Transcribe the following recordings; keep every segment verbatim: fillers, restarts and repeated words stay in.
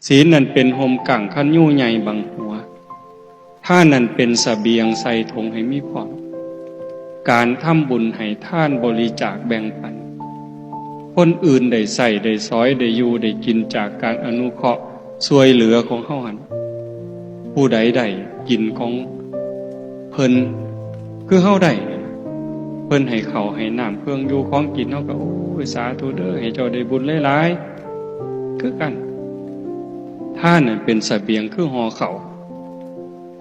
ศีลนั้นเป็นฮ่มกั้งคันยูใหญ่บังหัว ทานนั้นเป็นเสบียงใส่ถุงให้มีพร้อม การทำบุญให้ทานบริจาคแบ่งปัน คนอื่นได้ใช้ได้สอยได้อยู่ได้กินจากการอนุเคราะห์ช่วยเหลือของเฮาหั่น ผู้ใดได้กินของเพิ่น คือเฮาได้ เพิ่นให้ข้าวให้น้ำเครื่องอยู่ของกิน เฮาก็ โอ้ย สาธุเด้อ ให้เจ้าได้บุญหลายๆ คือกัน ทานนั้นเป็นเสบียงคือห่อข้าว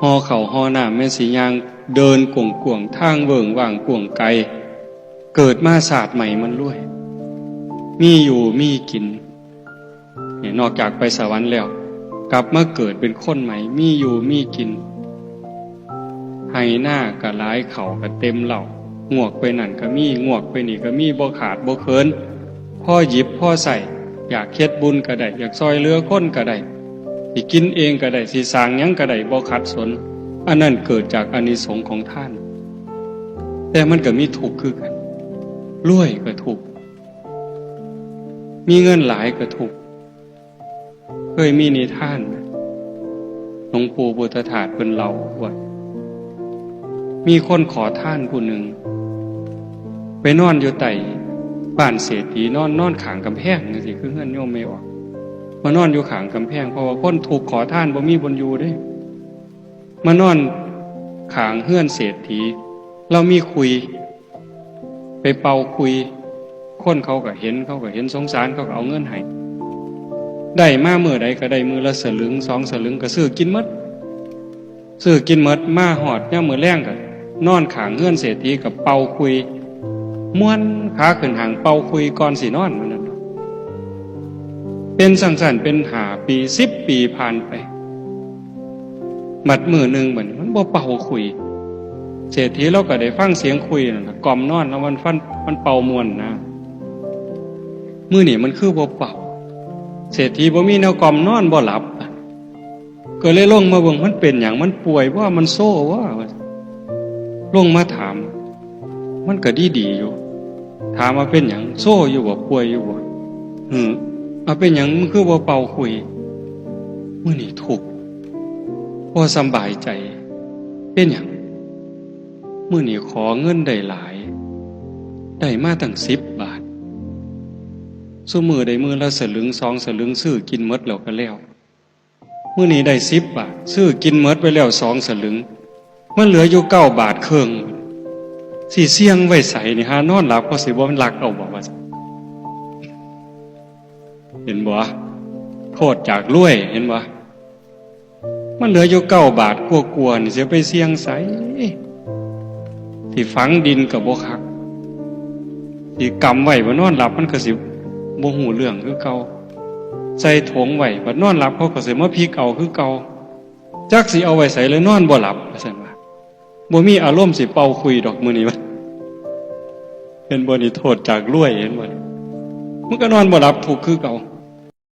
ห่อข้าวห่อน้ำ แม่นสิย่างเดินกว้างๆ ทางเวิ้งว้างกว้างไกล เกิดมาชาติใหม่มันรวย มีอยู่มีกิน เนี่ย นอกจากไปสวรรค์แล้ว กลับมาเกิดเป็นคนใหม่ มีอยู่มีกิน ไฮ่นาก็หลาย ข้าวก็เต็มเล้า งวกไปนั่นก็มี งวกไปนี่ก็มี บ่ขาดบ่เขิน พอหยิบพอใช้ อยากเฮ็ดบุญก็ได้ อยากซ่อยเหลือคนก็ได้ สิกินเองก็ได้ สิสร้างหยังก็ได้ บ่ขัดสน อันนั้นเกิดจากอานิสงส์ของทาน แต่มันก็มีทุกข์คือกัน รวยก็ทุกข์ มีเงินหลายก็ทุกข์ เคยมีนิทาน หลวงปู่พุทธทาสเพิ่นเล่าว่า มีคนขอทานผู้หนึ่ง ไปนอนอยู่ใต้บ้านเศรษฐี นอน นอนข้างกำแพงจังซี้ คือเฮือนโยมแม่ออก มานอนอยู่ข้างกำแพง เพราะว่าคนทุกข์ขอทานบ่มีบ่อนอยู่เด้ มานอนข้างเฮือนเศรษฐี ลาวมีคุย ไปเป่าคุย คนเขาก็เห็น เขาก็เห็นสงสาร เขาก็เอาเงินให้ ได้มามื้อใดก็ได้มื้อละสลึงสองสลึง ก็ซื้อกินหมด ซื้อกินหมด มาฮอดยามมื้อแลงก็นอนข้างเฮือนเศรษฐีก็เป่าคุย ม่วนขาขึ้นห้างเป่าคุยก่อนสินอน มื้อนั้น เป็นจั่งซั้นเป็นห้าปี สิบปีผ่านไป บัดมื้อหนึ่งบัดนี้มันบ่เป่าคุย เศรษฐีลาวก็ได้ฟังเสียงคุยนั่นล่ะ กล่อมนอน แล้วมันฟัน มันเป่าม่วนนะ มื้อนี้มันคือบ่เป่า เศรษฐีบ่มีแนวกล่อมนอนบ่หลับ ก็เลยลงมาเบิ่ง มันเป็นหยัง มันป่วยบ่ มันโซบ่ ลงมาถาม มันก็ดีๆ อยู่ ถามว่าเป็นหยัง โซอยู่บ่ ป่วยอยู่บ่ หือ เอาเป็นหยัง มึงคือบ่เป่าคุย มื้อนี้ทุกข์ บ่สำบายใจ เป็นหยัง มื้อนี้ขอเงินได้หลาย ได้มาตั้งสิบบาท ซุมื้อได้มื้อละสลึงสองสลึง ซื้อกินหมดแล้วก็แล้ว มื้อนี้ได้สิบบาท ซื้อกินหมดไปแล้วสองสลึง มันเหลืออยู่เก้าบาทครึ่ง สิเสี่ยงไว้ไสนี่ หานอนหลับเขาสิบ่ลักเอาบ่ ว่าซั่น เห็นบ่ โทษจากรวย เห็นบ่ มันเหลืออยู่เก้าบาทกว่าๆ นี่ สิไปเสี่ยงไส สิฝังดินก็บ่คัก สิกำไว้ บ่นอนหลับมันก็สิบ่ฮู้เรื่องคือเก่า ใส่ถงไว้ บัดนอนหลับเขาก็สิมาพิกเอาคือเก่า จักสิเอาไว้ไส เลยนอนบ่หลับ ว่าซั่นว่า บ่มีอารมณ์สิเป่าคุยดอกมื้อนี้ ว่า เห็นบ่นี่ โทษจากรวย เห็นบ่นี่ มันก็นอนบ่หลับ ทุกข์คือเก่า